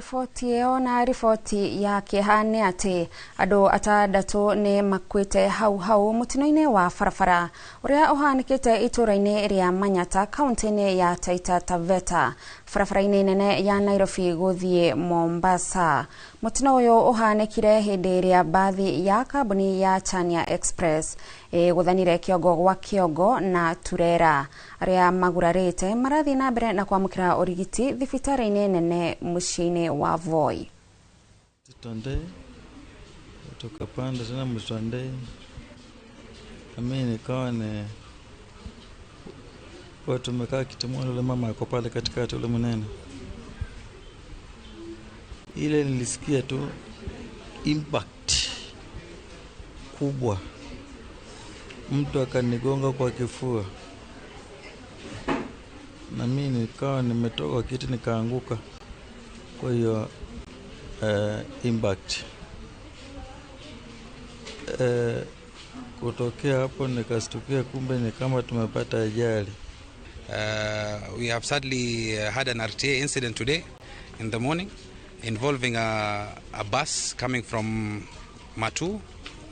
Riboti ĩyo na riboti ya kĩeha nĩ atĩ andũ atandatũ nĩ makuĩte hau hau mũtino-inĩ wa barabara ũrĩa ũhanĩkĩte itũũra-inĩ rĩa Manyata kaunti-inĩ ya Taita Taveta barabara-inĩ nene ya Nairobi gũthiĩ Mombasa. Mũtino ũyũ ũhanĩkire hĩndĩ ĩrĩa mbathi ya kambuni ya Chania Express ĩgũthanire kĩongo gwa kĩongo na turera. Arĩa magurarĩte marathiĩ na mbere na kwamũkĩra ũrigiti thibitarĩ-inĩ nene mũciĩ-inĩ wa Voi. Mtondei, tukapanda tena Mtondei, na mimi nikawa ni watu tumekaa kiti moja, ule mama ako pale katikati, ule mnene. Ile nilisikia tu impact kubwa, mtu akanigonga kwa kifua, na mimi nikawa nimetoka kiti nikaanguka. Kwa hiyo impact kutokea hapo nikastukia, kumbe ni kama tumepata ajali. We have sadly had an RTA incident today in the morning involving a bus coming from Matu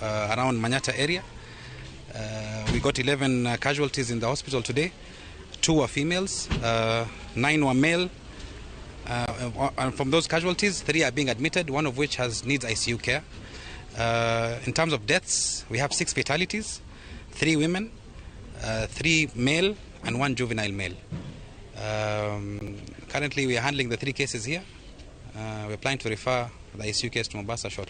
around Manyata area. We got 11 casualties in the hospital today. 2 were females, 9 were male. And from those casualties, 3 are being admitted, one of which needs ICU care. In terms of deaths, we have 6 fatalities, 3 women, 3 male, and 1 juvenile male. Currently, we are handling the 3 cases here. We are planning to refer the ICU case to Mombasa shortly.